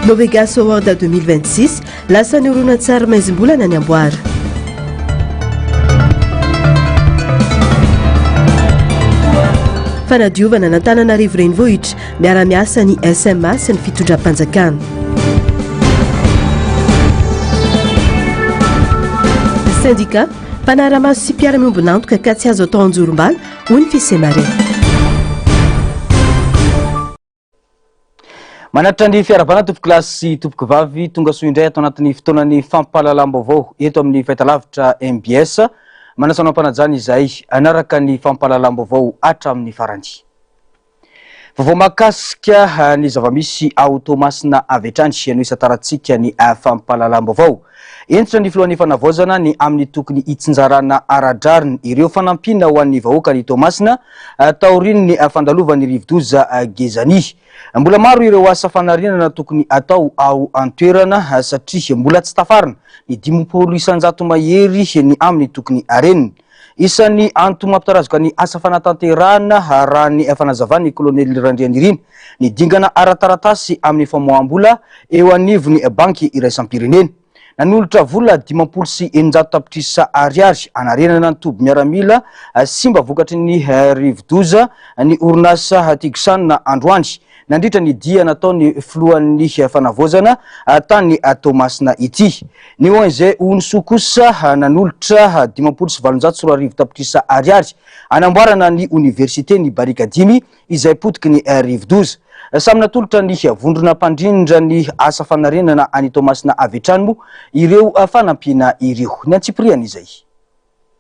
Novegas Award 2026, Lasan'ny horonantsary maizim-bolana ny amboara. Fanadiovana an'Antananarivo Renivohitra, miara-miasa ny SMA sy ny fitondram-panjakana. Sendika, mpanara-maso sy mpiara-miombon'antoka ka tsy azo atao anjorom-bala, hoy ny Fisemare. Manatitra ny fiarahabana tompokolahy sy tompokovavy tonga soa indray ato anatin'ny fotoanan'ny fampahalalam-baovao eto amin'ny fahitalavitra mbs. Manasa anao am-panajana izahay hanaraka ny fampahalalam-baovao hatramin'ny farany. Vaovao mahakasika ny zava-misy ao Toamasina avy hatrany no isantarantsika ny fampahalalam-baovao. Hentitra ny filohan'ny fanavaozana ny amin'ny tokony hitsinjarana ara-drariny ireo fanampiana ho an'ny vahoakan'i Toamasina taorian'ny fandalovan'ny rivodoza Gezani. Mbola maro ireo asa fanarinana tokony atao ao an-toerana satria mbola tsy tafarina ny 50% mahery ny amin'ny tokony harenina. Isan'ny antony mampitarazoka ny asa fanatanterahana raha ny fanazavan'ny kolonely Randrianirina ny dingana ara-taratasy amin'ny famoaham-bola eo anivon'ny banky iraisam-pirenena. Nanolotra vola 650 tapitrisa ariary hanarenana ny toby miaramila simba vokatry ny rivodoza ny orinasa Tigsan androany nandritra ny dia nataon'ny filohan'ny fanavaozana tany Toamasina ity. Ny ONG Onisoa kosa nanolotra 2850 tapitrisa ariary hanamboarana ny oniversiten'i Barikadimy izay potiky ny rivodoza. Samy natolotra ny vondrona mpandrindra ny asa fanarenana any Toamasina avy hatrany moa ireo fanampiana ireo. Ny antsipiriany izay.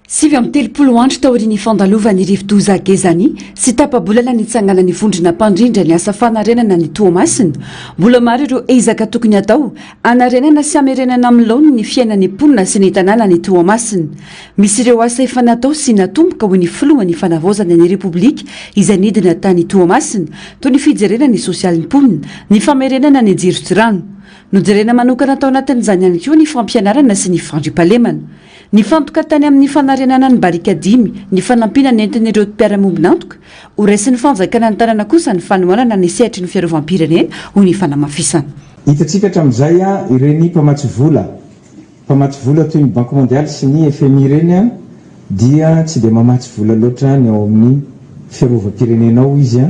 39 andro taorian'ny fandalovan'ny rivodoza Gezani sy tapa-bolana nitsanganan'ny vondrona mpandrindra ny asa fanarenana an'i Toamasina, mbola maro ireo ezaka tokony hatao hanarenana sy hamerenana amin'ny laoniny ny fiainan'ny mponina sy ny tanànan'i Toamasina. Misy ireo asa efa natao sy natomboka hoy ny filohan'ny fanavaozana ny Repoblika izay nidina tany Toamasina, toy ny fijerena ny sosialin'ny mponina, ny famerenana ny jiro sy rano. Nojerena manokana tao anatin'izany ihany koa ny fampianarana sy ny fandriampahalemana. Nifantoka tany amin'ny fanarenana ny barikadimy ny fanampiana nentin'ireo mpiara-miombon'antoka. Horaisin'ny fanjakana an-tanana kosa ny fanohanana ny sehatry ny fiarovam-pirenena hoy ny fanamafisana. Hitantsika hatramin'izay ireny mpamatsy vola Mpamatsy vola toy ny Banky Mondialy sy ny fmi ireny dia tsy dia mamatsy vola loatra ny ao amin'ny fiarovam-pirenena ao izy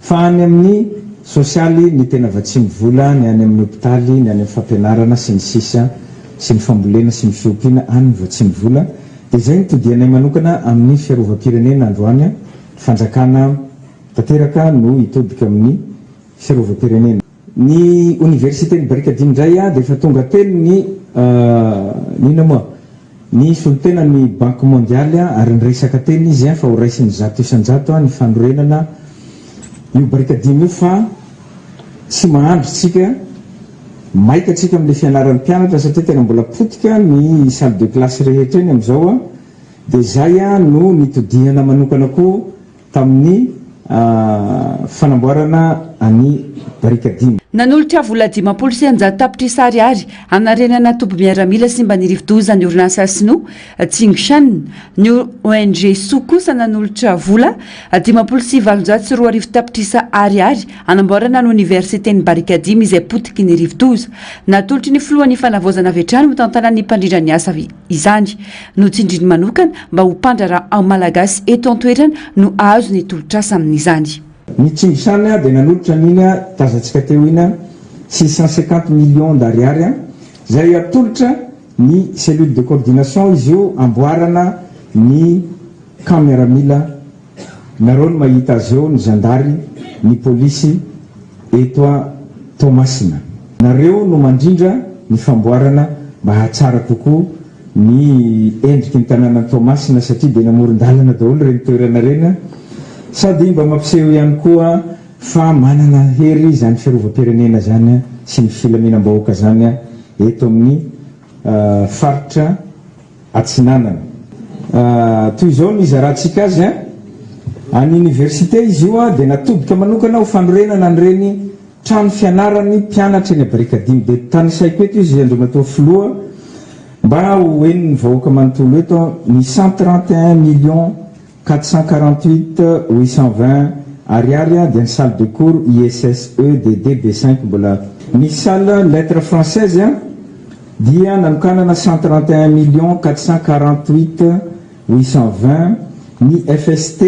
fa any amin'ny sosialy ny tena vatsiany vola, ny any amin'ny hopitaly, ny any amin'ny fampianarana sy ny sisa sy ny fambolena sy ny fiompiana any ny vatsiany vola. Dia izay no todianay manokana amin'ny fiarovam-pirenena androany, ny fanjakana tanteraka no hitodika amin'ny fiarovam-pirenena. Ny oniversiten'i Barikadimy indray dia efa tonga teny ny inona moa? Ny solontenan'ny banky mondialy ary niresaka teny izy fa ho raisiny 100% ny fanorenana io Barikadimy io fa tsy mahandry tsika, maika tsika amin'ilay fianaran'ny mpianatra satria tena mbola potika ny salle de classe rehetra eny amin'izao dia izay no nitodihana manokana koa tamin'ny fanamboarana an'i Barikadimy. Nanolotra vola 650 tapitrisa ariary hanarenana toby miaramila simba ny rivodoza ny orinasa sinoa Tsingshan. Ny ONG Soa kosa nanolotra vola 2850 tapitrisa ariary hanamboarana ny oniversiten'i Barikadimy izay potiky ny rivodoza. Natolotry ny filohan'ny fanavaozana avy hatrany hotantanan'ny mpandrindra ny asa Izany no tsindriny manokana mba ho mpandraharaha malagasy eto an-toerana no hahazo ny tolotr'asa amin'izany. Ny Tsingshan dia nanolotra an'iny tazantsika teo iny 650 millions d'ariary izay atolotra ny cellule de coordination izy io amboarana ny camp miaramila Nareo no mahita azy eo ny zandary, ny polisy eto a Toamasina. Nareo no mandrindra ny famboarana mba hahatsara kokoa ny endriky ny tanànan'i Toamasina satria dia eny amoron-dalana daholo ireny toerana ireny sady mba mampiseho ihany koa fa manana hery izany fiarovam-pirenena izany sy ny filaminam-bahoaka izany eto amin'ny faritra Atsinanana. Toy izao no izarantsika azy an! Any oniversite izy io dia natobika manokana ho fanorenana an'ireny trano fianaran'ny mpianatra eny Barikadimy. Dia tanisaiko eto izy Andriamatoa Filoha mba ho henon'ny vahoaka manontolo eto ny 131 millions 448 820 ariary dia ny salle de cours ISSEDD B5 mbola. Ny salle lettres françaises dia nanokanana 131 millions 448 820, ny FST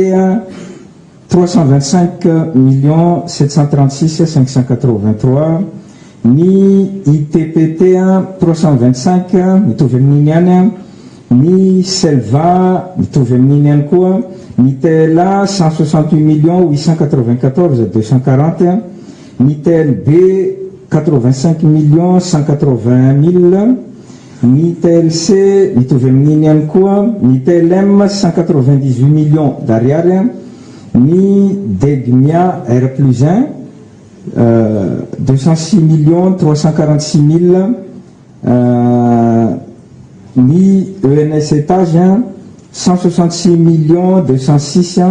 325 millions 736 583, ny ITPT 325 mitovy amin'iny ihany, ny Selva mitovy amin'iny ihany koa, ny TLA 168 millions 894 240, ny TLB 85 millions 181 mille, ny TLC mitovy amin'iny ihany koa, ny TLM 198 millions d'ariary, ny Degmia R plus 1 206 millions 346 mille, ny ENS étage 166 millions 206,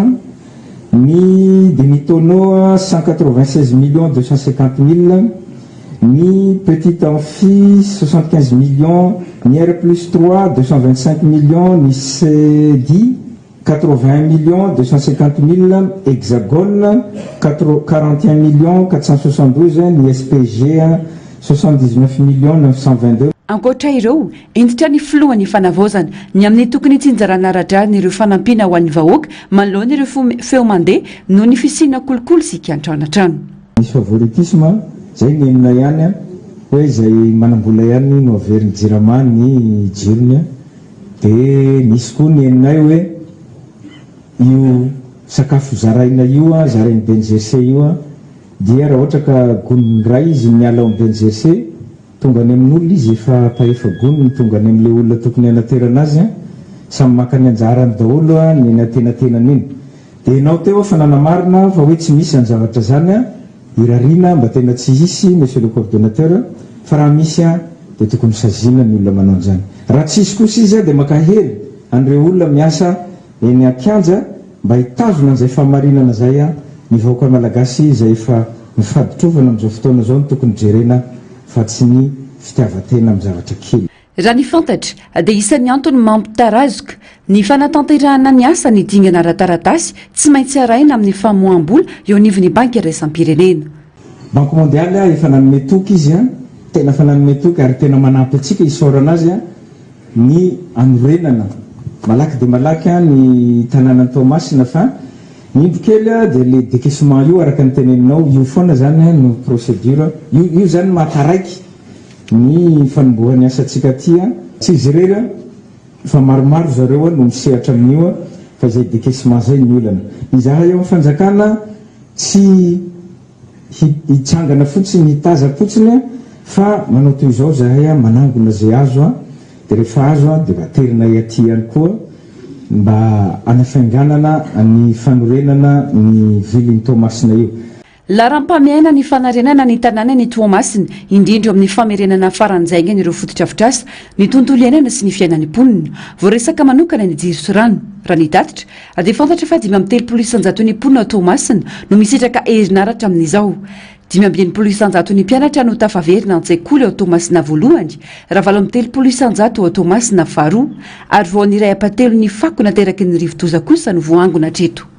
ny demi-tonneau 196 millions 250 mille, ny petit amphi 75 millions, ny R plus 3 225 millions, ny CEDI 81 millions 250 mille, hexagone 41 millions 472, ny SPG 79 millions 922. Ankoatra ireo, hentitra ny filohan'ny fanavaozana ny amin'ny tokony hitsinjarana ara-drariny ireo fanampiana ho an'ny vahoaka manoloana ireo feo mandeha noho ny fisiana kolikoly sy kiantranoantrano. Misy favoritisme, zay ny henonay ihany an, hoe izay manambola ihany no averin'ny jirama ny jirony an, de misy koa ny henonay hoe io sakafo zaraina io an, zarain'ny BNGRC io an, dia raha ohatra ka gony iray izy miala ao amin'ny BNGRC, tonga any amin'olona izy efa mpahefa gony no tonga any amin'ilay olona tokony hanaterana azy an, samy maka ny anjarany daholo an ny eny antenatenany eny. Dia ianao teo fa nanamarina fa hoe tsy misy izany zavatra izany an, irariana mba tena tsy hisy Monsieur le coordonnateur fa raha misy an dia tokony saziana ny olona manao an'izany. Raha tsy hisy kosa izy an dia mankahery an'ireo olona miasa eny an-kianja mba hitazona an'izay fahamarinana izay an, ny vahoaka Malagasy izay efa mifaditrovana amin'izao fotoana izao no tokony jerena fa tsy ny fitiavan-tena amin'ny zavatra kely. Raha ny fantatra dia isan'ny antony mampitarazoka ny fanatanterahana ny asa ny dingana ara-taratasy tsy maintsy arahina amin'ny famoaham-bola eo anivon'ny Banky iraisam-pirenena. Banque mondiale efa nanome toky izy an, tena efa nanome toky ary tena manampy antsika isaorana azy an, ny hanorenana malaky dia malaky ny tanànan'i Toamasina fa ny indro kely dia le décaissement io araka ny teneninao io foana zany no procédure, io io zany mahataraiky ny fanombohan'ny asantsika aty an, tsy izy irery an fa maromaro zareo no misehatra amin'io fa izay décaissement zay ny olana. Izahay ao amin'ny fanjakana tsy hitsangana fotsiny hitazam-potsiny fa manao toy izao izahay manangona izay azo dia rehefa azo dia aterinay aty ihany koa mba hanafainganana ny fanorenana ny vilin'i Toamasina io. Laharam-pahamehana ny fanarenana ny tanànan' i Toamasina, indrindra eo amin'ny famerenana faran'jaingana ireo fotodrafitrasa, ny tontolo iainana sy ny fiainan'ny mponina. Voaresaka manokana ny jiro sy rano. Raha ny tatitra, dia fantatra fa 35 isan-jaton'ny mponina ao Toamasina no misitraka herinaratra amin'izao. 65 isan-jaton'ny mpianatra no tafaverina an-tsekoly ao Toamasina voalohany, raha 38 isan-jato ao Toamasina faharoa. Ary vao ny iray ampahatelon'ny fako nateraky ny rivodoza kosa no voaangona hatreto.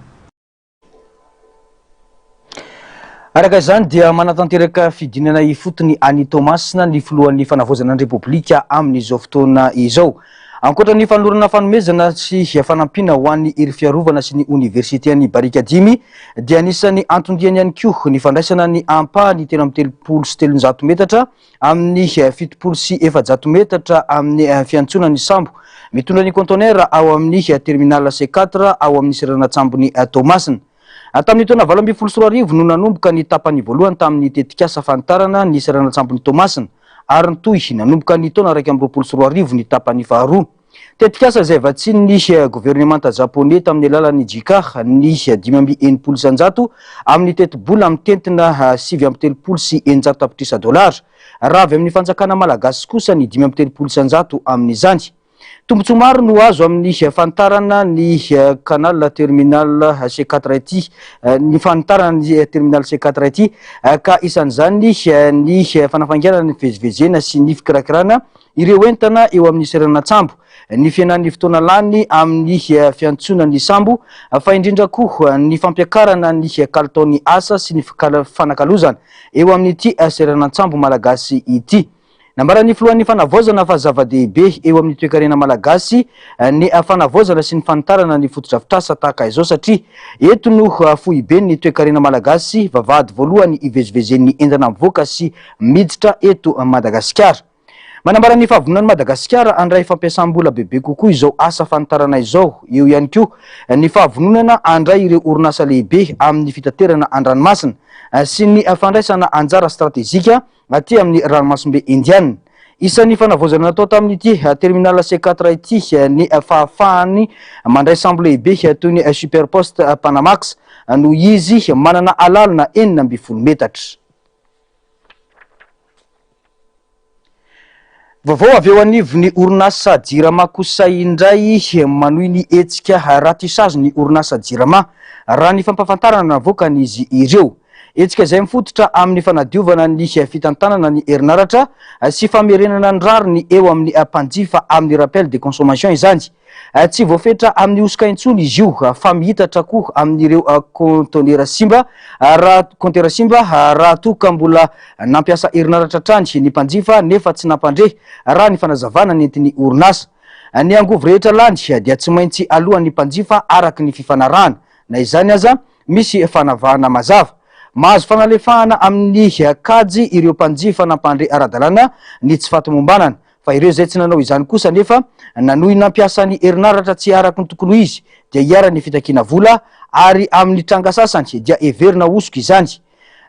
Araka izany dia manatanteraka fidinana ifotony any Toamasina ny filohan'ny fanavaozana ny Repoblika amin'izao fotoana izao. Ankoatra ny fanolorana fanomezana sy fanampiana ho an'ny hery fiarovana sy ny oniversite an'i Barikadimy dia anisan'ny anton-diany ihany koa ny fandraisana ny ampahany 333 metatra amin'ny 470 metatra amin'ny fiantsoana ny sambo mitondra ny conteneur ao amin'ny terminal C4 ao amin'ny seranan-tsambon'i Toamasina. Tamin'ny taona 2018 no nanomboka ny tapany voalohany tamin'ny tetikasa fanitarana ny seranan-tsambon'i Toamasina ary nitohy nanomboka ny taona 2021 ny tapany faharoa. Tetikasa izay vatsian'ny governemanta Japoney tamin'ny alalan'ny JICA ny 65% amin'ny tetibola mitentina 639 tapitrisa dolara, raha avy amin'ny fanjakana malagasy kosa ny 35% amin'izany. Tombontsoa maro no azo amin'ny fanitarana ny canal terminal C4 ity, ny fanitarana ny terminal C4 ity ka isan'izany ny fanafainganana ny fivezivezena sy ny fikirakirana ireo entana eo amin'ny seranan-tsambo, ny fihenan'ny fotoana lany amin'ny fiantsoana ny sambo fa indrindra koa ny fampiakarana ny kalitaon'ny asa sy ny fanakalozana eo amin'ity seranan-tsambo malagasy ity. Nambaran'ny filohan'ny Fanavaozana fa zava-dehibe eo amin'ny toekarena malagasy ny fanavaozana sy ny fanitarana ny fotodrafitrasa tahaka izao satria eto no foiben'ny toekarena malagasy, vavahady voalohany ivezivezen'ny entana mivoaka sy miditra eto Madagasikara. Manambara ny fahavononan'i Madagasikara handray fampiasam-bola bebe kokoa izao asa fanitarana izao. Eo ihany koa ny fahavononana handray ireo orinasa lehibe amin'ny fitaterana an-dranomasina sy ny fandraisana anjara stratejika aty amin'ny ranomasimbe Indiana. Isan'ny fanavaozana natao tamin'ity terminal C4 ity ny fahafahany mandray sambo lehibe toy ny Superpost Panamax noho izy manana halalina 16 metatra. Vaovao avy eo anivon'ny orinasa Jirama kosa indray, manohy ny hetsika ratissage ny orinasa Jirama, raha ny fampahafantarana navoakan'izy ireo. Hetsika izay mifototra amin'ny fanadiovana ny fitantanana ny herinaratra sy famerenana ny rariny eo amin'ny mpanjifa amin'ny rappel de consommation izany. Tsy voafetra amin'ny hosoka intsony izy io fa miitatra koa amin'ireo kaontenera simba raha kaontera simba raha toa ka mbola nampiasa herinaratra hatrany ny mpanjifa nefa tsy nampandre raha ny fanazavana nentin'ny orinasa. Ny angovo rehetra lany dia tsy maintsy aloan'ny mpanjifa araka ny fifanarahana. Na izany aza, misy fanavahana mazava. Mahazo fanalefahana amin'ny kajy ireo mpanjifa nampandre ara-dalàna ny tsy fahatomombanana. Fa ireo izay tsy nanao izany kosa anefa nanohy nampiasa ny herinaratra tsy araka ny tokony ho izy dia iharan'ny fitakiana vola ary amin'ny tranga sasany dia heverina ho hosoka izany.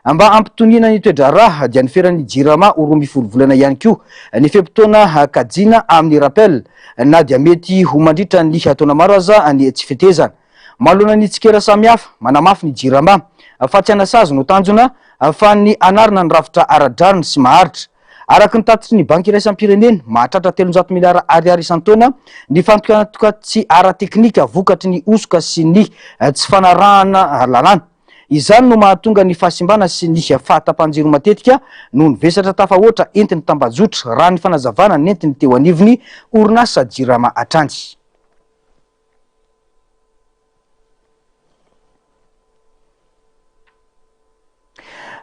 Mba hampitoniana ny toe-draharaha dia noferan'ny Jirama ho 12 volana ihany koa ny fe-potoana kajiana amin'ny rappel na dia mety ho mandritra ny taona maro aza ny tsy fetezana. Manoloana ny tsikera samihafa, manamafy ny Jirama fa tsy hanasazy no tanjona fa ny hanarina ny rafitra ara-drariny sy maharitra. Araka ny tatitry ny Banky iraisam-pirenena, mahatratra 300 miliara ariary isan-taona ny fantokantoka tsy ara-teknika vokatry ny hosoka sy ny tsy fanarahana lalàna. Izany no mahatonga ny fahasimbana sy ny fahatapahan-jiro matetika noho ny vesatra tafahoatra entin'ny tambajotra, raha ny fanazavana nentin'ny teo anivon'ny orinasa Jirama hatrany.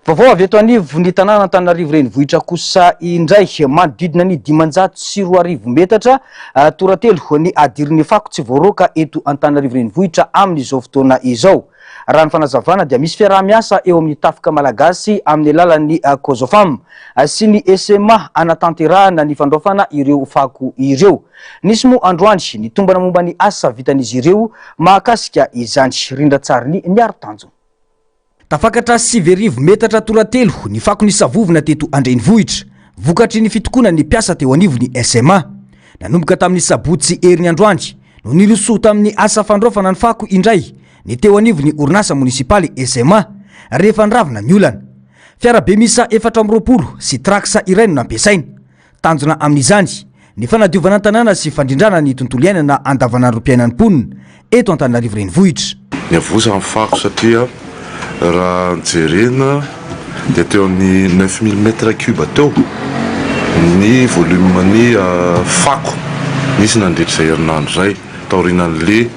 Vaovao avy eto anivon'ny tanàna Antananarivo renivohitra kosa indray, manodidina ny 2500 metatra toratelo ny hadirin'ny fako tsy voaroaka eto Antananarivo renivohitra amin'izao fotoana izao. Raha ny fanazavana dia misy fiaraha-miasa eo amin'ny tafika malagasy amin'ny alalan'ny Cosofam sy ny SMA hanatanterahana ny fandraofana ireo fako ireo. Nisy moa androany ny tombana momba ny asa vitan'izy ireo mahakasika izany. Rindran-tsarin'i Niaro Tanjona. Tafakatra 9000 metatra toratelo ny fako nisavovona teto an-drenivohitra, vokatry ny fitokonan'ny mpiasa teo anivon'ny SMA. Nanomboka tamin'ny sabotsy heriny androany no niroso tamin'ny asa fandraofana ny fako indray ny teo anivon'ny orinasa monisipaly SMA, rehefa niravina ny olana. Fiarabe miisa 24 sy trax iray no nampiasaina. Tanjona amin'izany ny fanadiovana ny tanàna sy fandrindrana ny tontolo iainana andavanandrom-piainan'ny mponina eto Antananarivo Renivohitra. Niavosa ny fako satria raha jerena dia teo amin'ny 9000 mètres cubes teo ny volume-n'ny fako nisy nandritra izay herinandro izay. Taorianan'le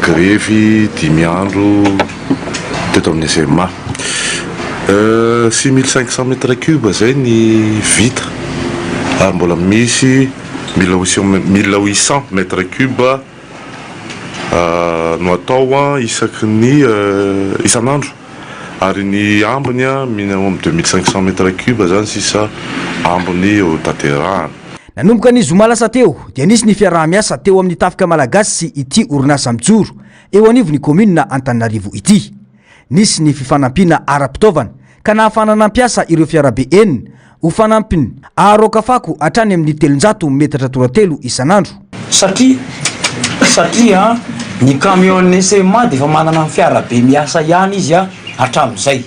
grevy dimy andro teto amin'ny SMA. 6500 mètres cubes zay ny vita ary mbola misy 1800 mètres cubes no atao isaky ny isan'andro ary ny ambiny minimum 2500 mètres cubes zany sisa ambiny ho tanterahana. Nanomboka ny zoma lasa teo dia nisy ny fiaraha-miasa teo amin'ny tafika malagasy sy ity orinasa mijoro eo anivon'ny kaominina Antananarivo ity. Nisy ny fifanampiana ara-pitaovana ka nahafahana nampiasa ireo fiarabe enina ho fanampiny aharoaka fako hatrany amin'ny 300 metatra toratelo isan'andro. Satria satria ny camion SMA dia efa manana ny fiarabe miasa ihany izy hatramin'izay.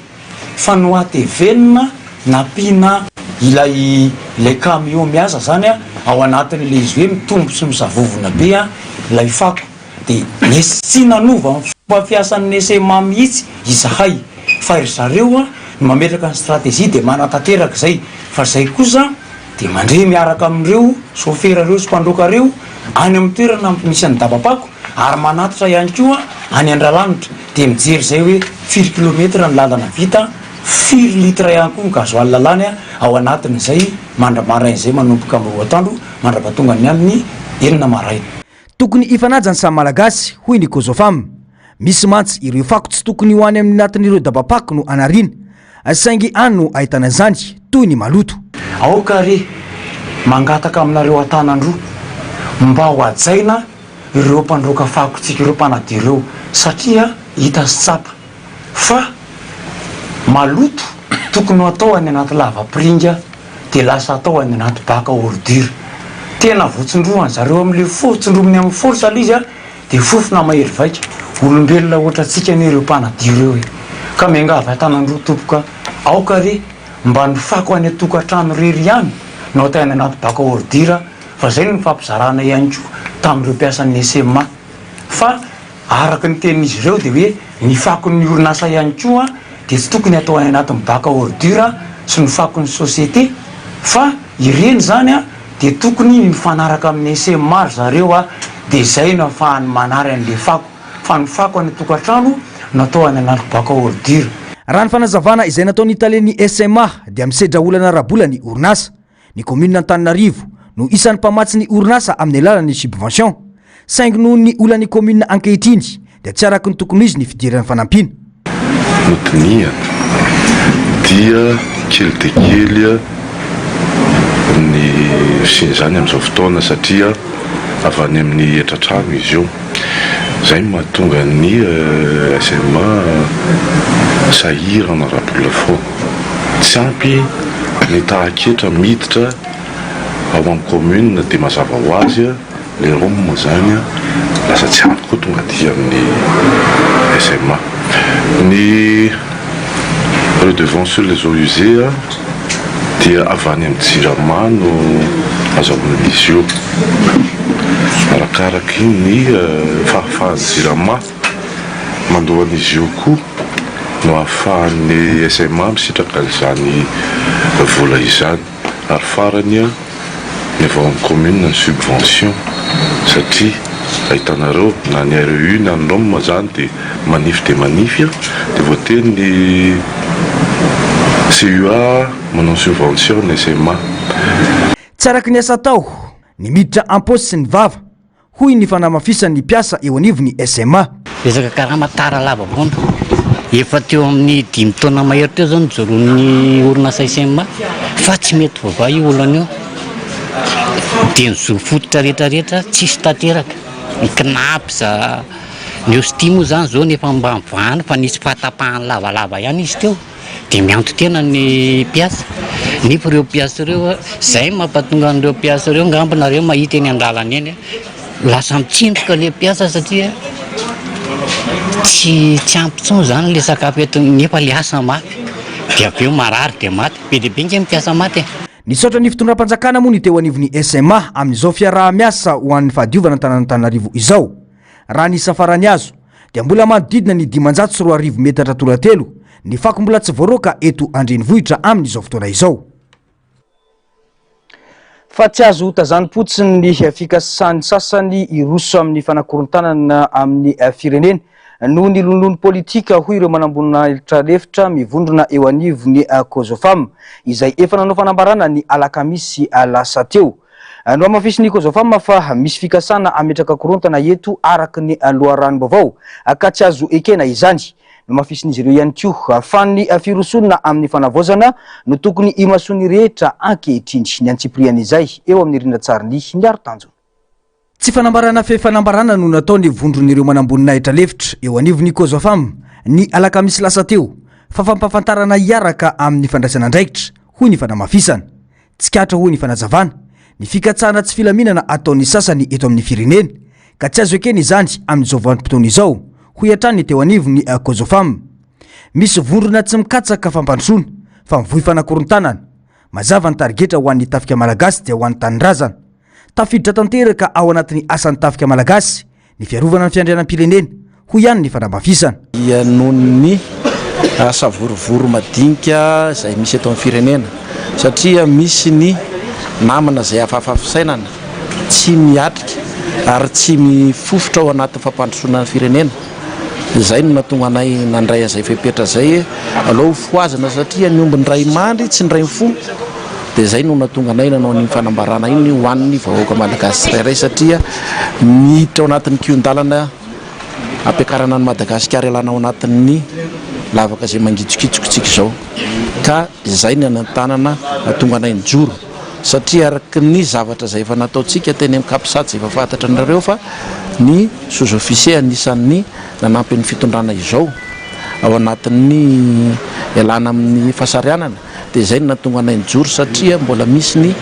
Fa nohatevenina nampiana ilay ilay camion miasa zany a. Ao anatin'ilay izy hoe mitombo sy misavovona be ilay fako dia nisy tsy nanova ny fomba fiasan'ny SMA mihitsy izahay fa ry zareo no mametraka ny stratégie dia manatanteraka izay fa izay kosa dia mandre miaraka amin'ireo sôfera ireo sy mpandroaka ireo any amin'ny toerana misy an'i Dabapako ary manatitra ihany koa any Andralanitra dia mijery izay hoe firy kilomètre ny lalana vita, firy litre ihany koa ny gasoil lany ao anatin'izay mandra-maraina izay manomboka amin'ny roa atoandro mandra-pahatonga ny amin'ny enina maraina. Tokony hifanaja ny samy Malagasy, hoy ny Cosofam. Misy mantsy ireo fako tsy tokony ho any amin'ny anatin'ireo dabam-pako no anariana, saingy any no ahitana izany, toy ny maloto. Aoka re mangataka aminareo an-tanan-droa mba ho hajaina ireo mpandroaka fakontsika ireo mpanadio ireo satria hita sy tsapa fa maloto tokony ho atao any anaty lavapiringa dia lasa atao any anaty bac à ordure. Tena voatsindrohan zareo amle fo, tsindrominy amin'ny force le izy a, dia fofona mahery vaika. Olombelona ohatrantsika anie ireo mpanadio ireo e. Ka miangavy an-tanan-droa tompoko a, aoka re mba ny fako any an-tokantrano irery ihany no atao any anaty bac à ordure fa zay no nifampizarana ihany koa tamin'ireo mpiasan'ny SMA fa Araka ny tenin'izy ireo dia hoe ny fakon'ny orinasa ihany koa dia tsy tokony atao any anatin'ny bac à ordure sy ny fakon'ny société fa ireny izany dia tokony mifanaraka amin'ny SMA ry zareo dia izay no ahafahany manary an'ilay fako fa ny fako any an-tokantrano no atao any anaty bac à ordure. Raha ny fanazavana izay nataon'ny talen'ny SMA dia misedra olana ara-bola ny orinasa. Ny kaominina Antananarivo no isan'ny mpamatsy ny orinasa amin'ny alalan'ny subvention. Saingy noho ny olan'ny kaominina ankehitriny dia tsy araka ny tokony ho izy ny fidiran'ny fanampiana. Nodinihana dia kely dia kely ny fisian'izany amin'izao fotoana satria avy any amin'ny hetratrano izy io. Izay no mahatonga ny SMA sahirana ara-bola foana. Tsy ampy ny tahan-ketra miditra ao amin'ny commune dia mazava ho azy le rhum izany lasa tsy ampy koa tonga aty amin'ny SMA. Ny redevance sur les eaux usées dia avy any amin'ny jirama no azahoana an'izy io. Arakaraky ny fahafahan'ny jirama mandoa an'izy io koa no ahafahan'ny SMA misitraka an'izany vola izany. Ary farany, ny avy ao amin'ny commune ny subvention satria ahitanareo na ny REU na ny ROM izany dia manify dia manify dia voatery ny CUA manao subvention ny SMA. Tsy araka ny asa atao ny miditra am-paosy sy ny vava, hoy ny fanamafisan'ny mpiasa eo anivon'ny SMA. Resaka karama tara lava foana. Efa teo amin'ny dimy taona mahery teo izao nijoroan'ny orinasa SMA fa tsy mety voavaha io olana io. Dia ny zo fototra rehetra rehetra tsisy tanteraka. Ny Cnaps, ny Ostie moa izany izao efa mba mivahana fa nisy fahatapahany lavalava ihany izy teo. Dia mianto-tena ny mpiasa, nefa ireo mpiasa ireo, izay no mampatonga an'ireo mpiasa ireo angamba nareo mahita eny an-dalana eny, lasa mitsindroka ilay mpiasa satria tsy tsy ampy intsony izany ilay sakafo entiny nefa ilay asa mafy, dia avy eo marary dia maty, be dia be ange ny mpiasa maty e. Nisaotra ny fitondram-panjakana moa ny teo anivon'ny SMA amin'izao fiaraha-miasa ho an'ny fahadiovana an-tanàn'Antananarivo izao. Raha ny isa farany azo dia mbola manodidina ny 2500 metatra toratelo ny fako mbola tsy voaroaka eto an-drenivohitra amin'izao fotoana izao. Fa tsy azo tazanim-potsiny ny fikasan'ny sasany hiroso amin'ny fanakorontanana amin'ny firenena noho ny lonilony politika, hoy ireo manamboninahitra lefitra mivondrona eo anivon'ny Cosofam, izay efa nanao fanambarana ny alakamisy lasa teo. Nohamafisin'ny Cosofam fa misy fikasana hametraka korontana eto araka ny loharanom-baovao ka tsy azo ekena izany. Nohamafisin'izy ireo ihany koa fa ny firosoana amin'ny fanavaozana no tokony himasoan'ny rehetra ankehitriny. Ny antsipirian'izay eo amin'ny rindran-tsarin'i Miaro Tanjona. Tsy fanambarana fe fanambarana no nataon'ny vondron'ireo manamboninahitra lefitra eo anivon'ny Cosofam ny alakamisy lasa teo fa fampahafantarana hiaraka amin'ny fandraisana andraikitra, hoy ny fanamafisana. Tsikaritra hoy ny fanazavana, ny fikatsahana tsy filaminana ataon'ny sasany eto amin'ny firenena, ka tsy azo ekena izany amin'izao vanim-potoana izao, hoy hatrany ny teo anivon'ny Cosofam. Misy vondrona tsy mikatsaka fampandrosoana, fa mivoy fanakorontanana. Mazava ny tarigetra ho an'ny tafika malagasy dia ho an'ny tanindrazana. Tafiditra tanteraka ao anatin'ny asan'ny tafika malagasy ny fiarovana ny fiandrianam-pirenena, hoy ihany ny fanamafisana. Dia noho ny savorovoro madinika izay misy eto amin'ny firenena satria misy ny namana izay hafahafa fisainana, tsy miatrika ary tsy mifofotra ao anatin'ny fampandrosoana ny firenena. Izay no nahatonga anay nandray an'izay fepetra izay hoe aleo hofohazina satria ny omby indray mandry tsy indray mifoha. Dia izay no nahatonga anay nanao an'iny fanambarana iny ho an'ny vahoaka malagasy tsirairay satria miditra ao anatin'ny kihon-dalana hampiakarana an'i Madagasikara hialana ao anatin'ny lavaka izay mangitsokitsoka isika izao ka izay ny hanentanana nahatonga anay nijoro satria araka ny zavatra izay efa nataontsika teny amin'ny Capsat izay efa fantatra anareo fa ny sous-officier anisan'ny nanampy ny fitondrana izao ao anatin'ny ialana amin'ny fahasarianana dia izay no nahatonga anay nijoro satria mbola misy ny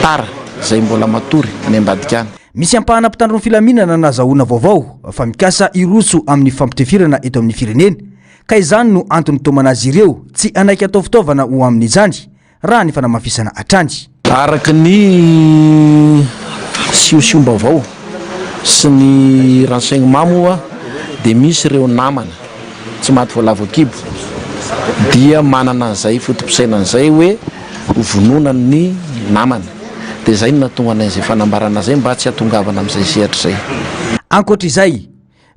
tara izay mbola matory any ambadika any. Misy ampahana mpitandro ny filaminana nahazahoana vaovao fa mikasa hiroso amin'ny fampitifirana eto amin'ny firenena ka izany no antony nitaomana azy ireo tsy hanaiky atao fitaovana ho amin'izany raha ny fanamafisana hatrany. Araka ny siosion-baovao sy ny renseignement moa dia misy ireo namana tsy maty voalavo an-kibo dia manana an'izay foto-pisainana izay hoe ho vonoina ny namana. Dia izay no nahatonga anay izay fanambarana izay mba tsy hahatongavana amin'izay sehatra izay. Ankoatra izay,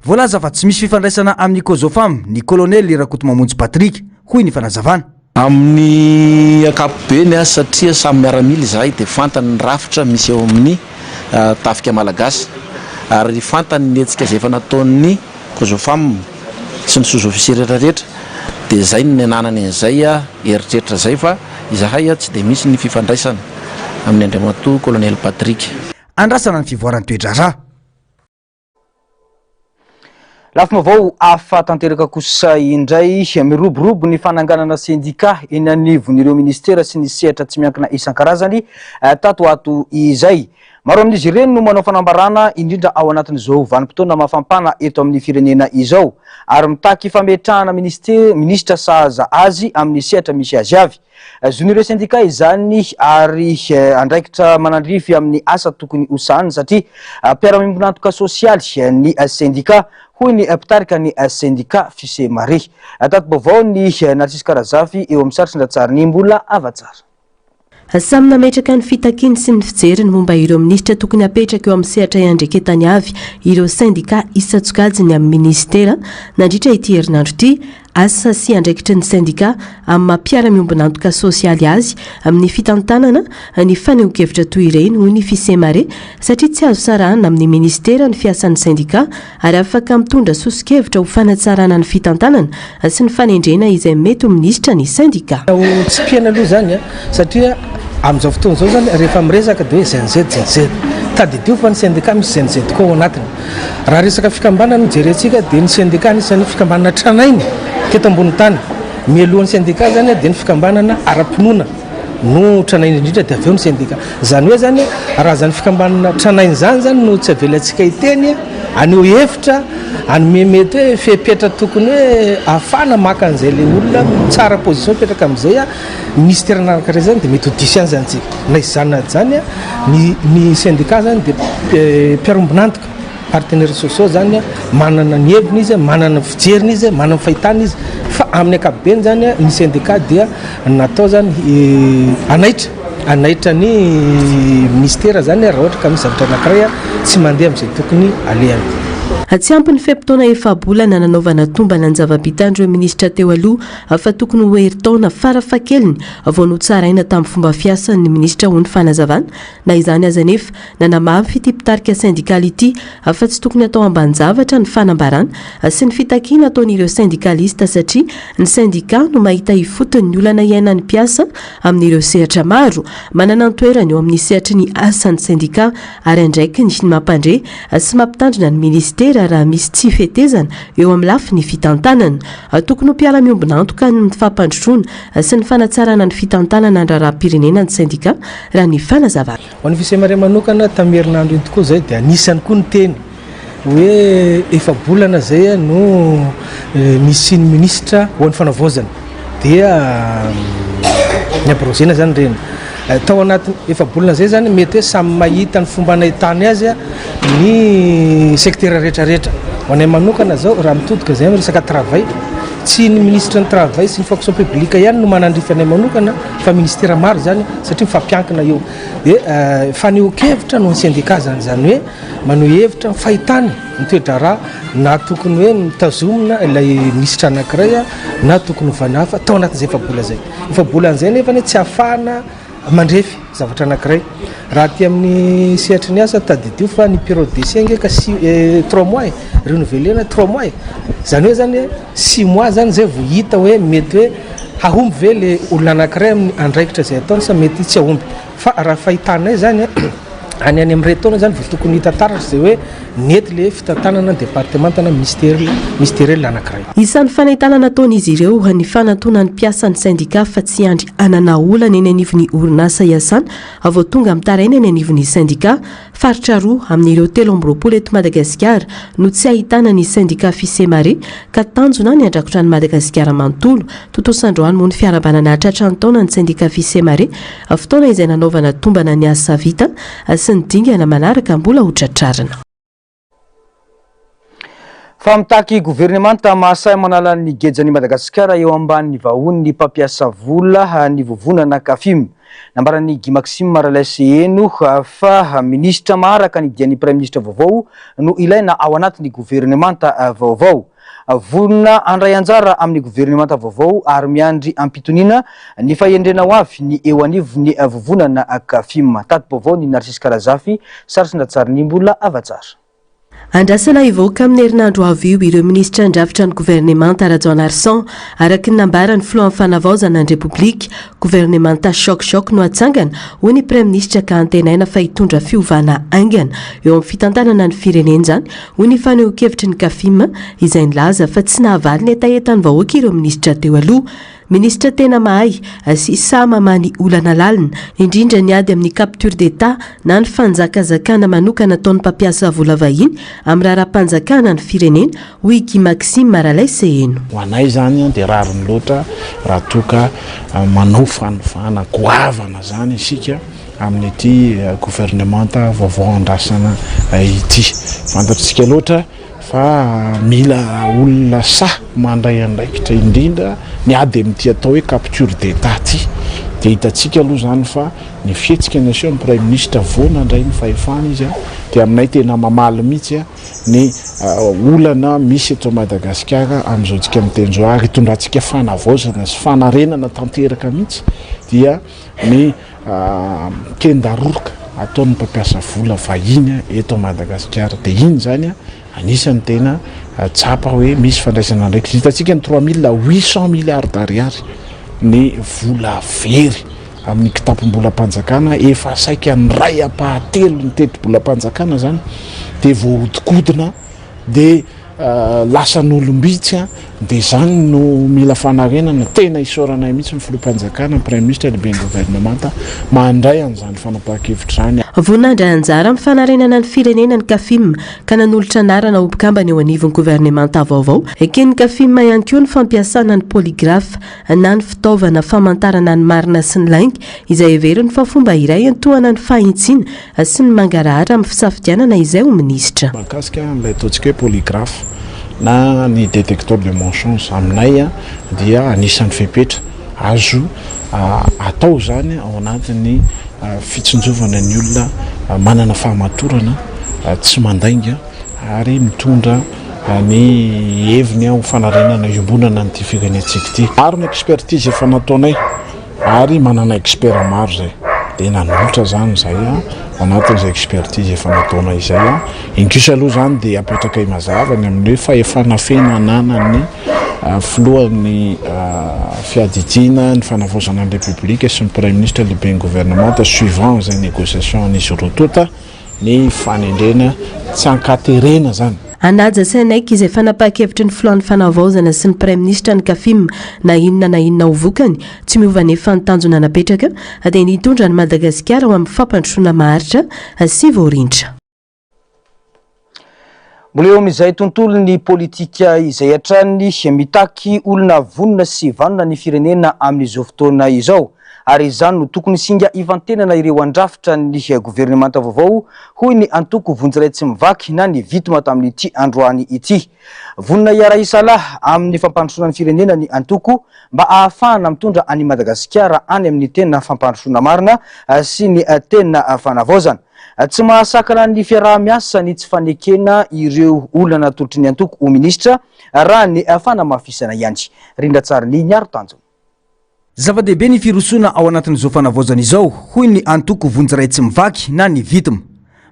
voalaza fa tsy misy fifandraisana amin'ny Cosofam ny kolonely Rakotomamonjy Patrick, hoy ny fanazavana. Amin'ny ankapobeny, satria samy miaramila izahay dia fantany ny rafitra misy eo amin'ny tafika malagasy ary fantany ny hetsika izay efa nataon'ny Cosofam sy ny sous-officier rehetra rehetra dia izay no niananany an'izay eritreritra izay fa izahay tsy dia misy ny fifandraisana amin'ny Andriamatoa Colonel Patrick. Andrasana ny fivoaran'ny toe-draharaha. Lafim-baovao hafa tanteraka kosa indray, miroborobo ny fananganana sendika eny anivon'ireo minisitera sy ny sehatra tsy miankina isan-karazany tato ho ato izay. Maro amin'izy ireny no manao fanambarana indrindra ao anatin'izao vanim-potoana mafampana eto amin'ny firenena izao ary mitaky fametrahana minisitra sahaza azy amin'ny sehatra misy azy avy. Zon'ireo sendika izany ary andraikitra manandrify amin'ny asa tokony ho sahaniny satria mpiara-miombon'antoka sosialy ny sendika, hoy ny mpitarika ny sendika Fisemare. Tati-baovao ny Narcisque Razafy eo amin'ny sary sy ny lahatsarin'i Mbola Havatsara. Samy nametraka ny fitakiany sy ny fijeriny momba ireo minisitra tokony hapetraka eo amin'ny sehatra iandreketany avy ireo sendika isan-tsokajiny amin'ny minisitera nandritra ity herinandro ity. Asa sy andraikitry ny sendika amin'ny maha mpiara-miombon'antoka sosialy azy amin'ny fitantanana ny fanehoan-kevitra toy ireny, hoy ny Fisemare, satria tsy azo sarahina amin'ny minisitera ny fiasan'ny sendika ary afaka mitondra soso-kevitra ho fanatsarana ny fitantanana sy ny fanendrena izay mety ho minisitra ny sendika. Ho tsipihana aloha izany satria amin'izao fotoana izao izany rehefa miresaka dia hoe Gen Z, Gen Z. Tadidio fa ny sendika misy Gen Z koa ao anatiny. Raha resaka fikambanana no jerentsika dia ny sendika anisan'ny fikambanana tranainy teto ambonin'ny tany. Mialohan'ny sendika izany dia ny fikambanana ara-pinoana no tranainy indrindra dia avy eo ny sendika. Izany hoe izany raha izany fikambanana tranainy izany izany no tsy avelantsika hiteny, haneho hevitra, hanome mety hoe fepetra tokony hoe ahafahana maka an'izay ilay olona tsara position mipetraka amin'izay ministera anankiray izany dia mety ho diso ihany izany tsika. Na izany na izany ny ny sendika izany dia mpiara-ombon'antoka, partenaires sociaux izany, manana ny heviny izy, manana ny fijeriny izy, manana ny fahitany izy fa amin'ny ankapobeny izany ny sendika dia natao izany hanaitra, hanaitra ny ministera izany raha ohatra ka misy zavatra anankiray tsy mandeha amin'izay tokony alehany. Tsy ampy ny fe-potoana efa-bolana nanaovana tombana ny zava-bitan'ireo minisitra teo aloha fa tokony ho herintaona farafahakeliny vao notsaraina tamin'ny fomba fiasany ny minisitra hoy ny fanazavana. Na izany aza anefa, nanamafy ity mpitarika sendikaly ity fa tsy tokony atao ambanin-javatra ny fanambarana sy ny fitakiana ataon'ireo sendikalista satria ny sendika no mahita ifotony ny olana iainan'ny mpiasa amin'ireo sehatra maro. Manana ny toerany eo amin'ny sehatry ny asa ny sendika ary andraikiny ny mampandre sy mampitandrina ny minisitera raha misy tsy fetezana eo amin'ny lafiny fitantanana. Tokony ho mpiara-miombon'antoka amin'ny fampandrosoana sy ny fanatsarana ny fitantanana ny raharaham-pirenena ny sendika, raha ny fanazavana. Ho an'ny Fisemare manokana, tamin'ny herinandro iny tokoa izay dia anisany koa niteny hoe efa-bolana izay no nisian'ny minisitra ho an'ny fanavaozana dia niabrogena izany ireny. Tao anatin'ny efa-bolana izay izany mety hoe samy mahita ny fomba nahitany azy ny secteur rehetra rehetra. Ho anay manokana izao raha mitodika izay amin'ny resaka travail, tsy ny minisitry ny travail sy ny fonction publique ihany no manandrify anay manokana fa ministera maro izany satria mifampiankina io. Dia fanehoan-kevitra no an'ny sendika izany, izany hoe maneho hevitra ny fahitany ny toe-draharaha na tokony hoe mitazomina ilay minisitra anankiray na tokony hovana hafa tao anatin'izay efa-bola izay. Efa-bolana izay nefa anie tsy ahafahana mandrefy zavatra anankiray. Raha aty amin'ny sehatry ny asa, tadidio fa ny période d'essai ange ka six, trois mois e, renouveler-na trois mois e. Izany hoe zany six mois zany zay vao hita hoe mety hoe hahomby ve le olona anankiray amin'ny andraikitra izay ataony sa mety tsy hahomby. Fa raha fahitanay zany any any amin'iray taona zany vao tokony hita taratra izay hoe nety le fitantanana ny departemanta na ministère ministeriel anankiray. Isan'ny fanentanana ataon'izy ireo ny fanantonan'ny mpiasa ny sendika fa tsy hiandry hanana olana eny anivon'ny orinasa iasana vao tonga mitaraina eny anivon'ny sendika. Faritra roa amin'ireo 23 eto Madagasikara no tsy ahitana ny sendika Fisemare ka tanjona ny handrakotra an'i Madagasikara manontolo. Tontosa androany moa ny fiarahabana nahatratra ny taona ny sendika Fisemare, fotoana izay nanaovana tombana ny asa vita sy ny dingana manaraka mbola ho tratrarina. Fa mitaky governemanta mahasahy manala ny gejan'i Madagasikara eo ambany vahoan'ny mpampiasa vola ny vovonana Cafim. Nambaran'i Guy Maxime Ralaiseheno fa minisitra maharaka ny dian'ny praiminisitra vaovao no ilaina ao anatin'ny governemanta vaovao. Vonona handray anjara amin'ny governemanta vaovao ary miandry am-pitoniana ny fahendrena ho avy ny eo anivon'ny vovonana Cafim. Tati-baovao ny Narcisse Karazafy, sary sy Ratsarinimbola Avatsara. Andrasana hivoaka amin'ny herinandro ho avy io ireo minisitra handrafitra ny governemanta Rajaonarison, araka ny nambaran'ny filohan'ny fanavaozana ny Repoblika. Governemanta choc choc no hatsangana, hoy ny praiminisitra ka antenaina fa hitondra fiovana haingana eo amin'ny fitantanana ny firenena izany, hoy ny fanehoan-kevitry ny Cafim, izay nilaza fa tsy nahavaly ny hetahetan'ny vahoaka ireo minisitra teo aloha. Minisitra tena mahay sy sahy mamaha ny olana lalina, indrindra ny ady amin'ny capture d'Etat na ny fanjakazakana manokana ataon'ny mpampiasa vola vahiny amin'ny raharaham-panjakana ny firenena, hoy i Guy Maxime Ralaiseheno. Ho anay izany dia rariny loatra raha toa ka manao fanovana goavana izany isika amin'ity governemanta vaovao andrasana ity. Fantatr'isika loatra fa mila olona sahy mandray andraikitra indrindra ny ady amin'ity atao hoe capture d'Etat ity. Dia hitantsika aloha izany fa ny fihetsika nasehon'ny Praiminisitra vao nandray ny fahefana izy dia aminay tena mamaly mihitsy ny olana misy eto Madagasikara amin'izao tsika miteny izao ary hitondrantsika fanavaozana sy fanarenana tanteraka mihitsy dia ny Kendaroroka ataon'ny mpampiasa vola vahiny eto Madagasikara. Dia iny izany anisan'ny tena tsapa hoe misy fandraisana andraikitra. Hitantsika ny 3800 milliards d'ariary ny vola very amin'ny kitapom-bolam-panjakana, efa saika ny iray ampahatelon'ny tetibolam-panjakana izany dia voahodinkodina dia Lasan'olom-bitsy an, dia izany no mila fanarenana, tena isaoranay mihitsy ny filoham-panjakana, ny praiminisitra, lehiben'ny governemanta mandray an'izany fanapahan-kevitra izany. Vonona handray anjara amin'ny fanarenana ny firenena ny Cafim ka nanolotra anarana ho mpikambana eo anivon'ny governemanta vaovao. Eken'ny Cafim ihany koa ny fampiasana ny polygraphe na ny fitaovana famantarana ny marina sy ny lainga izay heveriny fa fomba iray hiantohana ny fahintsiana sy ny mangarahara amin'ny fisafidianana izay ho minisitra. Mahakasika an'ilay ataontsika hoe polygraphe na ny detecteur de mensonge aminay dia anisan'ny fepetra azo atao izany ao anatin'ny fitsinjovana ny olona manana fahamatorana, tsy mandainga ary mitondra ny heviny ho fanarenana iombonana an'ity firenentsika ity. Maro ny expertise efa nataonay. Ary manana expert maro izay dia nanolotra izany izay ao anatin'izay expertise efa nataonay izay. Iny kosa aloha izany dia apetrakay mazava ny amin'ny hoe fahefana feno ananan'ny filohan'ny fiadidiana ny fanavaozana ny Repoblika sy ny Praiminisitra lehiben'ny governemanta suivant izay négociation an'izy roa tonta. ny fanendrena tsy ankaterena zany. Hanaja sy hanaiky izay fanapahan-kevitry ny filohan'ny fanavaozana sy ny praiminisitra ny Cafim na inona na inona ho vokany. Tsy miova anefa ny tanjona napetraka dia ny hitondra an'i Madagasikara ho amin'ny fampandrosoana maharitra sy voarindra. Mbola eo amin'izay tontolon'ny politika izay hatrany, mitaky olona vonona sy vanona ny firenena amin'izao fotoana izao, ary izany no tokony singa hifantenana ireo handrafitra ny governemanta vaovao, hoy ny antoko Vonjy Iray Tsy Mivaky na ny Vitma tamin'ity androany ity. Vonona hiara-hisalahy amin'ny fampandrosoana ny firenena ny antoko mba hahafahana mitondra an'i Madagasikara any amin'ny tena fampandrosoana marina sy ny tena fanavaozana. Tsy mahasakana ny fiaraha-miasa ny tsy fanekena ireo olona natolotry ny antoko ho minisitra, raha ny fanamafisana ihany. Rindran-tsarin'i Niaro Tanjona. Zava-dehibe ny firosoana ao anatin'izao fanavaozana izao, hoy ny antoko Vonjy Ray Tsy Mivaky na ny Vitm.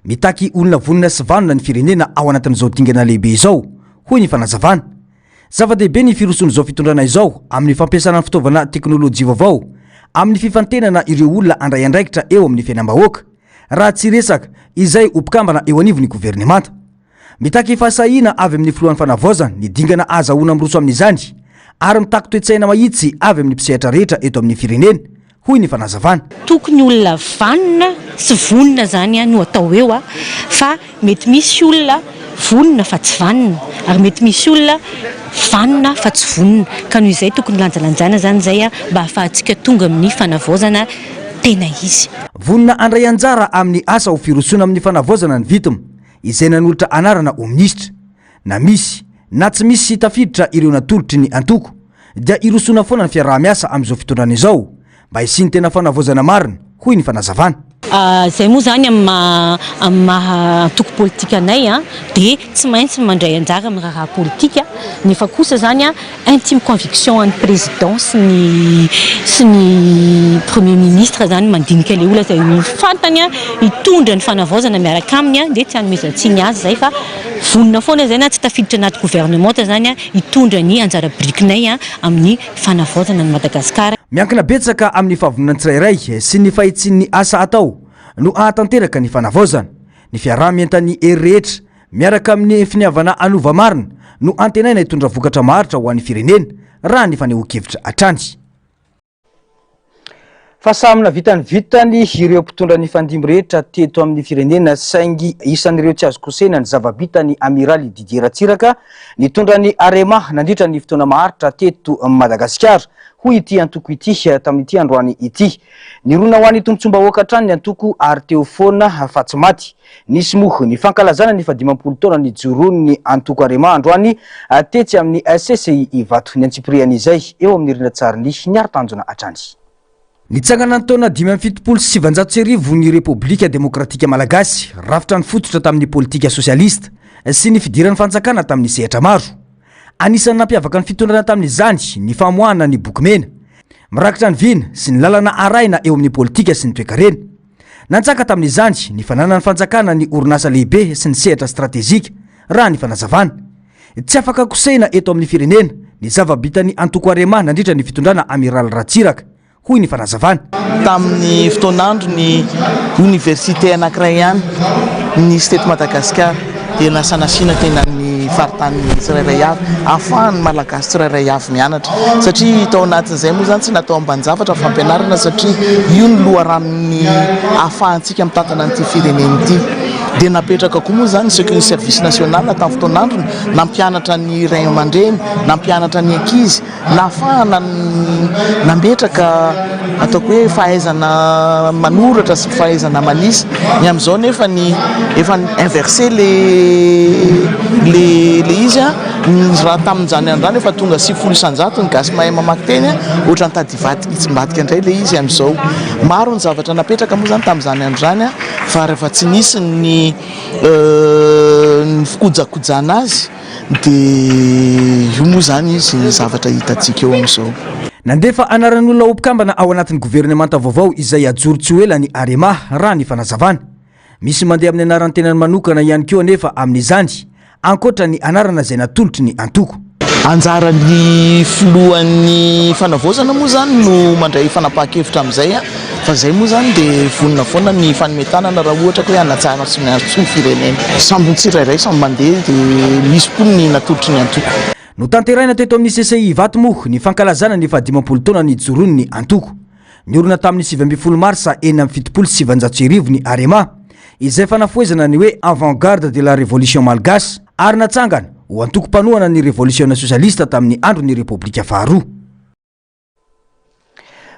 Mitaky olona vonona sy vanona ny firenena ao anatin'izao dingana lehibe izao, hoy ny fanazavana. Zava-dehibe ny firosoan'izao fitondrana izao amin'ny fampiasana ny fitaovana teknolojia vaovao amin'ny fifantenana ireo olona handray andraikitra eo amin'ny fiainam-bahoaka, raha tsy hiresaka izay ho mpikambana eo anivon'ny governemanta. Mitaky fahasahiana avy amin'ny filohan'ny fanavaozana ny dingana ahazahoana miroso amin'izany ary mitaky toe-tsaina mahitsy avy amin'ny mpisehatra rehetra eto amin'ny firenena, hoy ny fanazavana. Tokony olona vanona sy vonona zany no atao eo fa mety misy olona vonona fa tsy vanona ary mety misy olona vanona fa tsy vonona ka noho izay tokony lanjalanjaina zany izay mba ahafahantsika tonga amin'ny fanavaozana tena izy. Vonona handray anjara amin'ny asa ho firosoana amin'ny fanavaozana ny Vitm izay nanolotra anarana ho minisitra. Na misy na tsy misy tafiditra ireo natolotry ny antoko dia hirosoana foana ny fiaraha-miasa amin'izao fitondrana izao mba hisian'ny tena fanavaozana marina, hoy ny fanazavana. Izay moa izany amin'ny maha amin'ny maha antoko politika anay dia tsy maintsy mandray anjara amin'ny raharaha politika nefa kosa izany intime conviction an'ny président sy ny sy ny premier ministre izany mandinika ilay olona izay ho fantany hitondra ny fanavaozana miaraka aminy dia tsy hanomezan-tsiny azy izay fa vonona foana izay na tsy tafiditra anaty gouvernement izany hitondra ny anjara birikinay amin'ny fanavaozana an'i Madagasikara. Miankina betsaka amin'ny fahavononan'ny tsirairay sy ny fahitsian'ny asa atao no hahatanteraka ny fanavaozana. Ny fiaraha-mientan'ny hery rehetra miaraka amin'ny finiavana hanova marina no antenaina hitondra vokatra maharitra ho an'ny firenena, raha ny fanehoan-kevitra hatrany. Fa samy nahavita ny vitany ireo mpitondra nifandimby rehetra teto amin'ny firenena saingy isan'ireo tsy azo kosehina ny zava-bitan'ny Amiraly Didier Ratsiraka nitondra ny Arema nandritra ny fotoana maharitra teto Madagasikara, hoy ity antoko ity tamin'ity androany ity. Nirona ho an'ny tombontsoam-bahoaka hatrany ny antoko ary teo foana fa tsy maty. Nisy moa ny fankalazana ny fahadimampolo taona nijoroan'ny antoko Arema androany tetsy amin'ny CCI Ivato. Ny antsipirian'izay eo amin'ny rindran-tsarin'i Niaro Tanjona hatrany. Nitsangana ny taona 1975 ny Repoblika Demokratika Malagasy, rafitra nifototra tamin'ny politika sosialista sy ny fidiran'ny fanjakana tamin'ny sehatra maro. Anisan'ny nampiavaka ny fitondrana tamin'izany ny famoahana ny boky mena, mirakitra ny vina sy ny lalana arahina eo amin'ny politika sy ny toekarena. Nanjaka tamin'izany ny fananan'ny fanjakana ny orinasa lehibe sy ny sehatra stratejika, raha ny fanazavana. Tsy afaka kosehina eto amin'ny firenena ny zava-bitan'ny antoko Arema nandritra ny fitondrana Amiraly Ratsiraka, hoy ny fanazavana. Tamin'ny fotoan'andro ny oniversite anankiray ihany nisy teto Madagasikara dia lasa nasiana teny amin'ny faritany tsirairay avy ahafahan'ny Malagasy tsirairay avy mianatra satria tao anatin'izay moa izany tsy natao ambanin-javatra ny fampianarana satria io no loharanon'ny ahafahantsika mitantana an'ity firenena ity. Dia napetraka koa moa izany ny service national tamin'ny fotoan'androny nampianatra ny ray aman-dreny, nampianatra ny ankizy. Nahafahana nametraka ataoko hoe fahaizana manoratra sy fahaizana manisa. Ny amin'izao nefa ny efa inversé le le le izy an, raha tamin'izany andro izany efa tonga 90% ny gasy mahay mamaky teny an, ohatran'ny tady hivadika hitsimbadika indray le izy amin'izao. Maro ny zavatra napetraka moa izany tamin'izany andro izany an, fa rehefa tsy nisy ny ny fikojakojana azy, Dia io moa izany izy ny zavatra hitantsika eo amin'izao. Nandefa anaran'olona ho mpikambana ao anatin'ny governemanta vaovao izay hajoro tsy ho ela ny Arema, raha ny fanazavana. Misy mandeha amin'ny anaran'ny tenany manokana ihany koa anefa amin'izany, ankoatra ny anarana izay natolotry ny antoko. Anjaran'ny filohan'ny fanavaozana moa izany no mandray fanapahan-kevitra amin'izay fa izay moa izany dia vonona foana ny hifanome tanana raha ohatra ka hoe hanatsara sy miantso ny firenena. Samby ny tsirairay samy mandeha dia misy koa ny natolotry ny antoko. Notanterahina teto amin'ny CCI Ivato moa ny fankalazana ny fahadimampolo taona nijoroan'ny antoko. Niorina tamin'ny 19 marsa 1976 ny Arema, izay fanafohezana ny hoe Avant-garde de la Révolution Malgache. ary natsangana ho antoko mpanohana ny Revolisiona Sosialista tamin'ny andron'ny Repoblika Faharoa.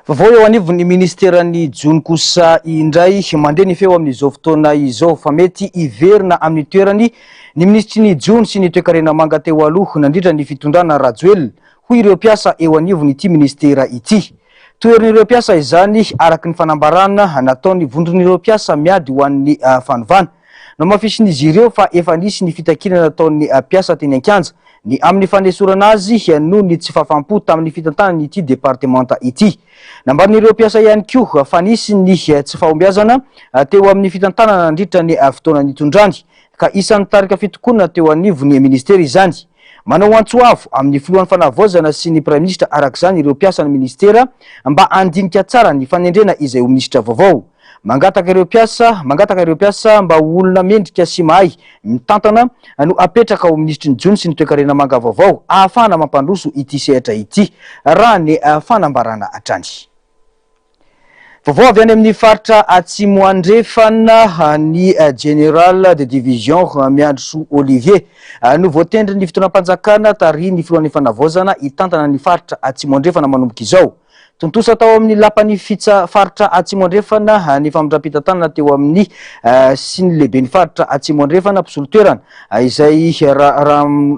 Vaovao eo anivon'ny ministeran'ny jono kosa indray, mandeha ny feo amin'izao fotoana izao fa mety hiverina amin'ny toerany ny minisitry ny jono sy ny toekarena manga teo aloha nandritra ny fitondrana Rajoelina, hoy ireo mpiasa eo anivon'ity ministera ity. Toherin'ireo mpiasa izany araka ny fanambarana nataon'ny vondron'ireo mpiasa miady ho an'ny fanovana. Nohamafisin'izy ireo fa efa nisy ny fitakiana nataon'ny mpiasa teny an-kianja ny amin'ny fanesorana azy noho ny tsy fahafaham-po tamin'ny fitantanany ity departemanta ity. Nambaran'ireo mpiasa ihany koa fa nisy ny tsy fahombiazana teo amin'ny fitantanana nandritra ny fotoana nitondrany ka isan'ny nitarika fitokonana teo anivon'ny minisitera izany. Manao antso avo amin'ny filohan'ny fanavaozana sy ny praiminisitra araka izany ireo mpiasan'ny minisitera mba handinika tsara ny fanendrena izay ho minisitra vaovao. Mangataka ireo mpiasa mangataka ireo mpiasa mba ho olona mendrika sy mahay mitantana no apetraka ho minisitry ny jono sy ny toekarena manga vaovao ahafahana mampandroso ity sehatra ity, raha ny fanambarana hatrany. Vaovao avy any amin'ny faritra Atsimo Andrefana, ny Général de Division Miandrisoa Olivier no voatendrin'ny fitondram-panjakana tarihin'ny filohan'ny fanavaozana hitantana ny faritra Atsimo Andrefana manomboka izao. Tontosa tao amin'ny lapan'ny fitsa faritra Atsimo Andrefana ny famindram-pitantanana teo amin'ny sy ny lehiben'ny faritra Atsimo Andrefana mpisolo toerana izay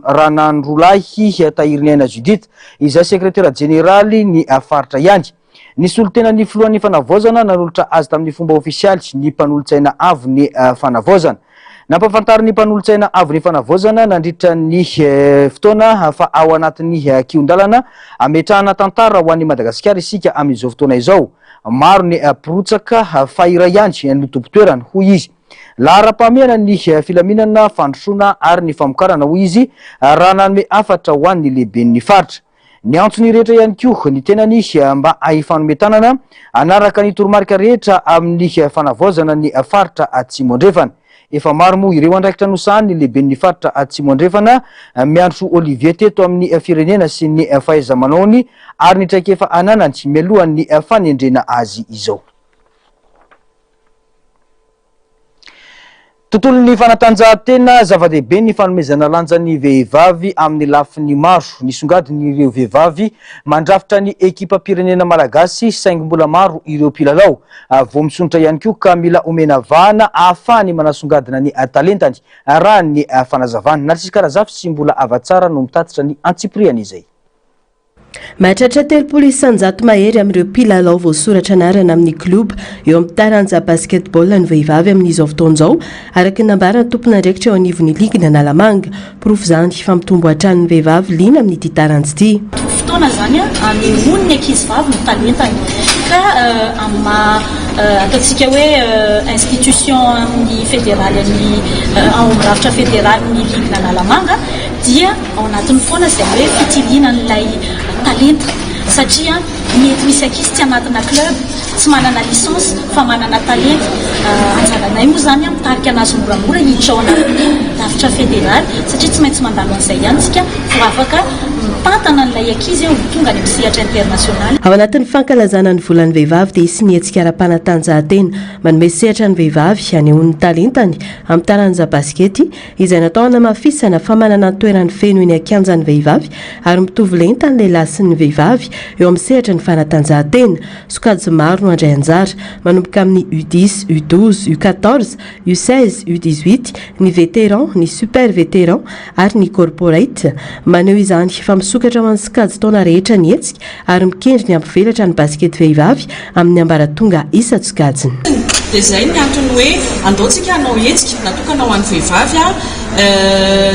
Ranandrolahy Tahiriniaina Judith izay sekretera jeneraly ny faritra ihany. Nisolo tena ny filohan'ny fanavaozana nanolotra azy tamin'ny fomba ofisialy ny mpanolotsaina avo ny fanavaozana. Nampahafantarin'ny mpanolotsaina avon'ny fanavaozana nandritra ny fotoana fa ao anatin'ny kihon-dalana ametrahana tantara ho an'i Madagasikara isika amin'izao fotoana izao. Maro ny mpirotsaka fa iray ihany no tompon-toerana, hoy izy. Laharam-pahamehana ny filaminana, fandrosoana ary ny famokarana, hoy izy, raha nanome hafatra ho an'ny lehiben'ny faritra. Niantso ny rehetra ihany koa ny tenany mba hifanome tanana hanaraka ny toromarika rehetra amin'ny fanavaozana ny faritra Atsimo Andrefana. Efa maro moa ireo andraikitra nosahanin'ny lehiben'ny faritra Atsimo Andrefana, Miandrisoa Olivier teto amin'ny firenena sy ny fahaiza-manaony ary ny traikefa ananany mialohan'ny fanendrena azy izao. Tontolon'ny fanatanjahantena, zava-dehibe ny fanomezana lanja ny vehivavy amin'ny lafiny maro. Nisongadina ireo vehivavy mandrafitra ny ekipam-pirenena malagasy saingy mbola maro ireo mpilalao vao misondrotra ihany koa ka mila omena vahana ahafahany manasongadina ny talentany, raha ny fanazavana. Narcisque Razafy sy Mbola Havatsara no mitatitra ny antsipiriany izay. Mahatratra 30% mahery amin'ireo mpilalao voasoratra anarana amin'ny klioba eo amin'ny taranja basketball ny vehivavy amin'izao fotoana izao, araka ny nambaran'ny tompon'andraikitra eo anivon'ny ligin'Analamanga. Porofo izany fa mitombo hatrany ny vehivavy liana amin'ity taranja ity. Fotoana izany anehoan'ny ankizivavy ny talentany ka amin'ny maha ataontsika hoe institution amin'ny federaly an'ny ao amin'ny rafitra federalin'ny ligin'Analamanga dia Ao anatiny foana izay hoe fitiliana an'ilay talenta satria mety misy ankizy tsy anatina club, tsy manana licence fa manana talenta. Anjaranay moa izany mitarika anazy moramora hiditra ao anatin'ny rafitra federaly satria tsy maintsy mandalo an'izay ihany isika vao afaka mitantana an'ilay ankizy ho tonga any amin'ny sehatra internasionaly. Ao anatin'ny fankalazana ny volan'ny vehivavy dia hisy ny hetsika ara-panatanjahantena manome sehatra ny vehivavy hanehoany ny talentany amin'ny taranja basikety izay natao hanamafisana fa manana ny toerany feno eny an-kianja ny vehivavy ary mitovy lenta ny lehilahy sy ny vehivavy eo amin'ny sehatry ny fanatanjahantena. Sokajy maro no handray anjara, manomboka amin'ny U dix, U 12, U 14, U 16, U 18, ny vétéran, ny super vétéran ary ny corporate. Maneho izany fa misokatra ho an'ny sokajin-taona rehetra ny hetsika ary mikendry ny hampivelatra ny basikety vehivavy amin'ny ambaratonga isan-tsokajiny. Dia izay ny antony hoe andao tsika hanao hetsika natokana ho an'ny vehivavy a!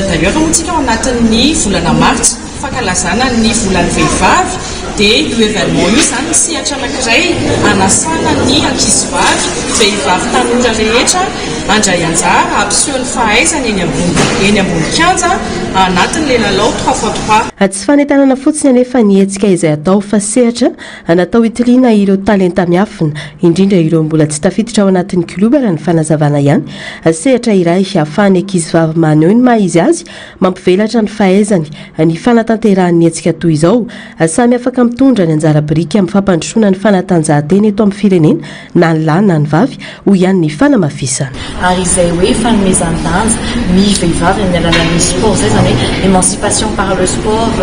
D'ailleurs moa tsika ao anatin'ny volana martsa, fankalazana ny volan'ny vehivavy, dia io événement io izany ny sehatra anankiray hanasana ny ankizivavy, vehivavy tanora rehetra handray anjara, hampiseho ny fahaizany eny ambony eny ambony kianja. anatin'ilay lalao trois fois trois. Tsy fanentanana fotsiny anefa ny hetsika izay atao fa sehatra natao hitiliana ireo talenta miafina, indrindra ireo mbola tsy tafiditra ao anatin'ny klioba raha ny fanazavana ihany. Sehatra iray ahafahan'ny ankizivavy maneho ny maha izy azy, mampivelatra ny fahaizany ny fanatanterahany ny hetsika toy izao. Samy afaka mitondra ny anjara biriky amin'ny fampandrosoana ny fanatanjahantena eto amin'ny firenena na ny lahy na ny vavy, hoy ihany ny fanamafisana. Ary izay hoe fanomezan-danja ny vehivavy amin'ny alalan'ny sport izay, izany hoe émancipation par le sport,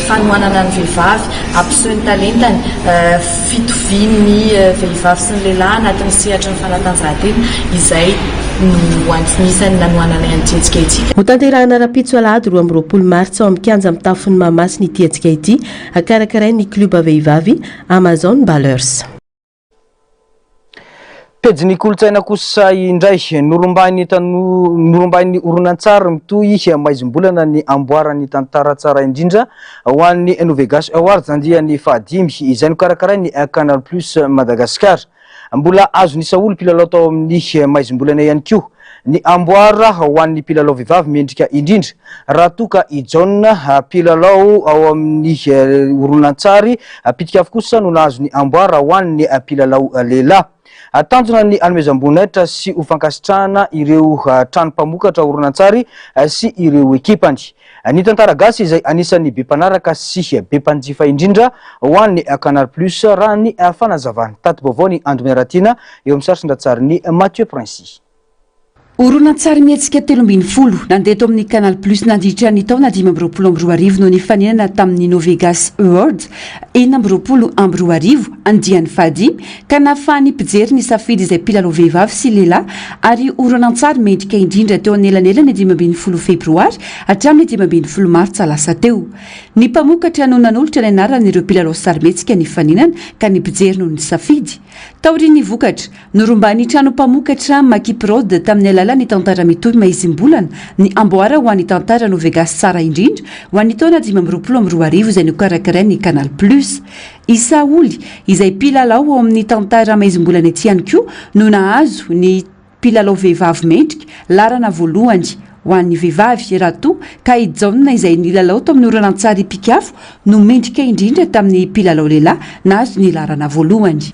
fanohanana ny vehivavy hampiseho ny talentany, fitovian'ny vehivavy sy ny lehilahy anatin'ny sehatry ny fanatanjahantena, izay no anisan'ny nanohananay an'ity hetsika ity. Hotanterahina rahampitso alahady 22 martsa ao amin'ny kianja mitafon'i Mahamasina ity hetsika ity, karakarain'ny klioba vehivavy Amazon Ballers. Pejin'ny kolontsaina kosa indray, norombahin'ny norombahin'ny horonantsary mitohy maizim-bolana ny amboaran'ny tantara tsara indrindra ho an'ny Novegas Awards andiany fahadimy izay nokarakarain'ny Canal Plus Madagascar. Mbola azon'i Saholy mpilalao tao amin'ny maizim-bolana ihany koa ny amboara ho an'ny mpilalao vehivavy mendrika indrindra raha toa ka i Jaona mpilalao ao amin'ny horonantsary Pitik'afo kosa no nahazo ny amboara ho an'ny mpilalao lehilahy. Tanjona ny hanomezam-boninahitra sy ho fankasitrahana ireo trano mpamokatra horonantsary sy ireo ekipany. Ny tantara gasy izay anisan'ny be mpanaraka sy be mpanjifa indrindra ho an'ny Canal Plus raha ny fanazavany. Tati-baovao ny Andro Miaratiana eo amin'ny sary sy ny ratsarin'i Mathieu Princy. Horonantsarimihetsika 13 nandeha tao amin'ny Canal Plus nandritra ny taona 2025 no nifaninana tamin'ny Novegas Awards 2026 andiany fahadimy ka nahafahan'ny mpijery nisafidy izay mpilalao vehivavy sy lehilahy ary horonantsary mendrika indrindra teo anelanelan'ny 15 febroary hatramin'ny 15 martsa lasa teo. Ny mpamokatra no nanolotra ny anaran'ireo mpilalao sarimihetsika nifaninana ka ny mpijery no nisafidy. Taorian'ny vokatra, norombahin'ny trano mpamokatra Maki Prod tamin'ny alalan'ny tantara mitohy maizim-bolana ny amboara ho an'ny tantara Novegas tsara indrindra ho an'ny taona 2025 izay nokarakarain'ny Canal Plus. I Saholy, izay mpilalao ao amin'ny tantara maizim-bolana ity ihany koa no nahazo ny mpilalao vehivavy mendrika, laharana voalohany ho an'ny vehivavy, raha toa ka i Jaona izay nilalao tao amin'ny horonantsary Mpikafo no mendrika indrindra tamin'ny mpilalao lehilahy nahazo ny laharana voalohany.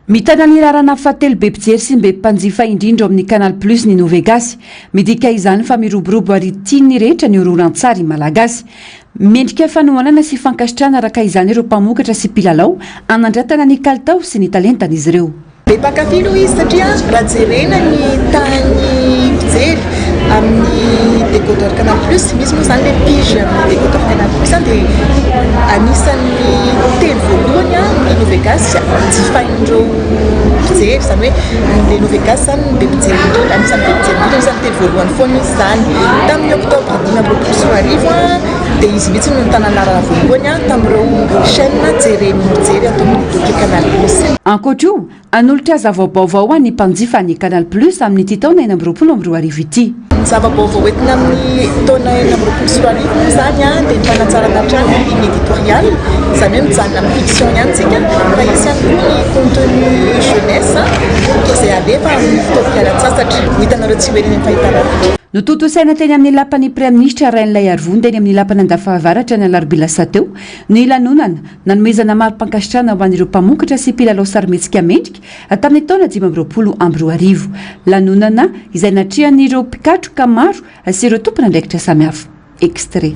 Mitana ny laharana fahatelo be mpijery sy ny be mpanjifa indrindra ao amin'ny Canal Plus ny Novegasy. Midika izany fa miroborobo ary tian'ny rehetra ny horonantsary malagasy. Mendrika fanohanana sy fankasitrahana araka izany ireo mpamokatra sy mpilalao hanandratana ny kalitao sy ny talentan'izy ireo. Be mpankafy aloha izy satria raha jerena ny tahan'ny mpijery amin'ny décodeur Canal Plus, misy moa izany ilay pige amin'ny décodeur Canal Plus dia anisan'ny telo voalohany ny Novegas jifain'ireo mpijery, izany hoe ilay Novegas izany no be mpijery indrindra, anisan'ny be mpijery indrindra, anisan'ny telo voalohany foana izy izany. Tamin'ny octobre 2025 dia izy mihitsy no nitana ny laharana voalohany tamin'ireo chaîne jeren'ny mpijery ato amin'ny bouquet Canal Plus. Ankoatra io, hanolotra zava-baovao ho an'ny mpanjifa ny Canal Plus amin'ity taona 2026 ity. Ny zava-baovao entina amin'ny taona 2026 moa izany dia ny fanatsarana hatrany ny ligne éditoriale, izany hoe mijanona amin'ny fiction ihany isika fa hisy ihany koa ny contenu jeunesse izay alefa amin'ny fotoam-pialan-tsasatra. Ho hitanareo tsy ho ela eny amin'ny fahitalavitra. Notontosaina teny amin'ny lapan'ny Praiminisitra Rainilaiarivony teny amin'ny lapan'Andafahavaratra ny alarobia lasa teo ny lanonana nanomezana mari-pankasitrahana ho an'ireo mpamokatra sy mpilalao sarimihetsika mendrika tamin'ny taona 2025. Lanonana izay natrehan'ireo mpikatroka maro sy ireo tompon'andraikitra samihafa. Extrait.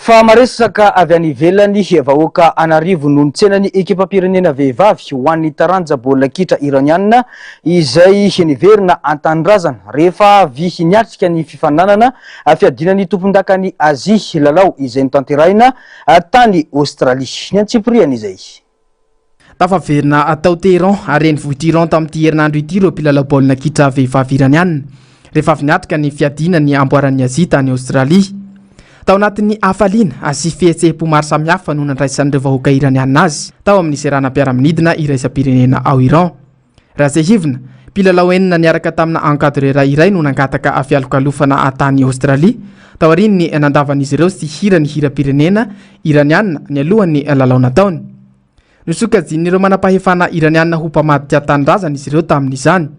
Fa maresaka avy any ivelany, vahoaka an'arivony no nitsena ny ekipam-pirenena vehivavy ho an'ny taranja baolina kitra Iraniana izay niverina an-tanindrazana rehefa avy niatrika ny fifaninanana fiadiana ny tompondakan'i Azia, lalao izay notanterahina tany Aostralia. Ny antsipiriany izay. Tafaverina tao Téhéran, renivohitr'i Iran tamin'ity herinandro ity ireo mpilalao baolina kitra vehivavy Iraniana, rehefa avy niatrika ny fiadiana ny amboaran'i Azia tany Aostralia. Tao anatin'ny hafaliana sy fihetseham-po maro samihafa no nandraisan'ireo vahoaka Iraniana azy tao amin'ny seranam-piaramanidina iraisam-pirenena ao Iran. Raha tsiahivina, mpilalao enina niaraka tamina encadreur iray no nangataka fialokalofana tany Aostralia, taorian'ny nandavan'izy ireo sy hira ny hiram-pirenena Iraniana nialohan'ny lalao nataony. Nosokajian'ireo manampahefana Iraniana ho mpamadika tanindrazana izy ireo tamin'izany.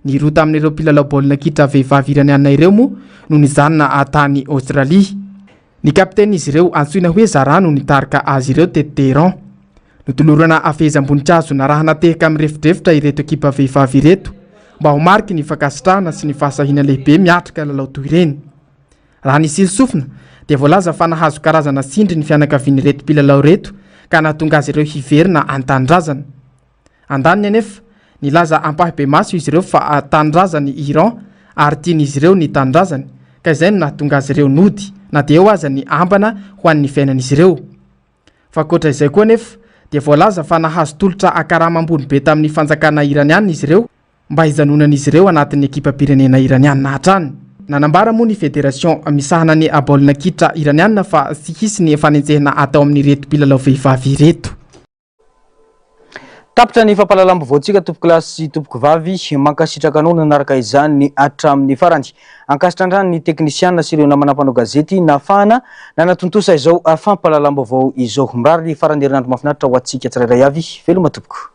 Ny roa tamin'ireo mpilalao baolina kitra vehivavy Iraniana ireo moa no nijanona tany Aostralia. Ny kapitenin'izy ireo antsoina hoe Zara no nitarika azy ireo teto Téhéran. Notolorana hafehezam-boninkazo narahana tehaka mirefodrefotra ireto ekipa vehivavy ireto mba ho mariky ny fankasitrahana sy ny fahasahiana lehibe miatrika lalao toy ireny. Raha ny silosofina dia voalaza fa nahazo karazana tsindry ny fianakavian'ireto mpilalao ireto ka nahatonga azy ireo hiverina an-tanindrazana. Andaniny anefa, nilaza ampahibemaso izy ireo fa tanindrazany i Iran ary tian'izy ireo ny tanindrazany, ka izay no nahatonga azy ireo nody na dia eo aza ny ambana ho an'ny fiainan'izy ireo. Fa ankoatra izay koa anefa, dia voalaza fa nahazo tolotra akarama ambony be tamin'ny fanjakana Iraniana izy ireo mba hijanonan'izy ireo anatin'ny ekipam-pirenena Iraniana hatrany. Nanambara moa ny federation misahana ny baolina kitra Iraniana fa tsy hisy ny fanenjehana atao amin'ireto mpilalao vehivavy ireto. Tapitra ny fampahalalam-baovaontsika tompokolahy sy tompokovavy, mankasitraka anao nanaraka izany hatramin'ny farany. Ankasitrandrana ny teknisiana sy ireo namana mpanao gazety nahafahana nanatontosa izao fampahalalam-baovao izao. Mirary faran'ny herinandro mahafinaritra ho antsika tsirairay avy. Veloma tompoko.